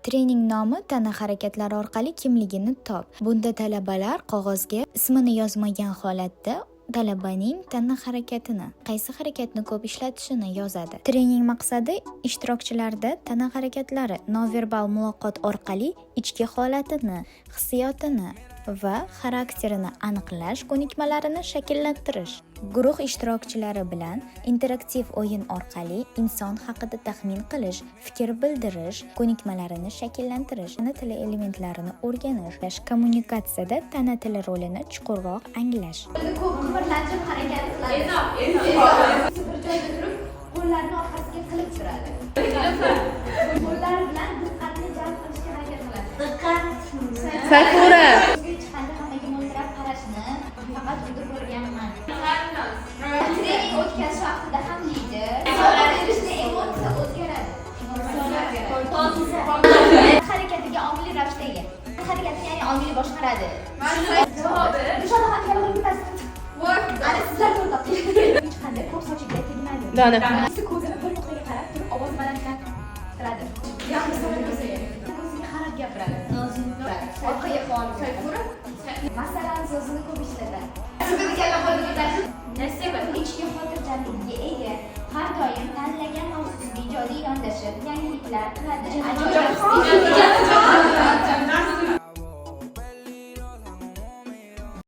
Trening nomi "Tana harakatlari orqali kimligini top". Bunda talabalar qog'ozga ismini yozmagan holatda talabaning tana harakatini, qaysi harakatni ko'p ishlatishini yozadi. Trening maqsadi ishtirokchilarda tana harakatlari nonverbal muloqot orqali ichki holatini, hissiyotini va xarakterini aniqlash ko'nikmalarini shakllantirish. Guruh ishtirokchilari bilan interaktiv o'yin orqali inson haqida taxmin qilish, fikr bildirish ko'nikmalarini shakllantirish, tana tili elementlarini o'rganish, kommunikatsiyada tana tili rolini chuqurroq anglash. Ko'p qimirlanishib harakat qiladi. Bir joyda turib, qo'llarini orqasiga qilib turadi. Qo'llari bilan diqqatni jalb qilishga harakat qiladi. Diqqat. Sakura. Chiqqanda hammaga mo'ltirab qarashni faqat unda ko'rganman. Trening o'tkazish vaqtida ham lider. Savol berishda emotsiya o'zgaradi. Emotsiya o'zgaradi. Harakatiga ongli ravishda ega. Harakatini, ya'ni ongli boshqaradi. Dilshoda ham kalla qilib. Ana sizlar to'g'ri topdingiz. Hech qanday ko'p sochiga tegmaydi. Dona. Ko'zini bir nuqtaga qarab turib, ovoz balandlantiradi. Ko'ziga qarab gapiradi. Orqaga. Masalan so'zini ko'p ishlatadi. Ichki xotirjamlikka ega, har doim tanlagan mavzusiga ijodiy yondashib, yangiliklar qiladi. Ajoyib.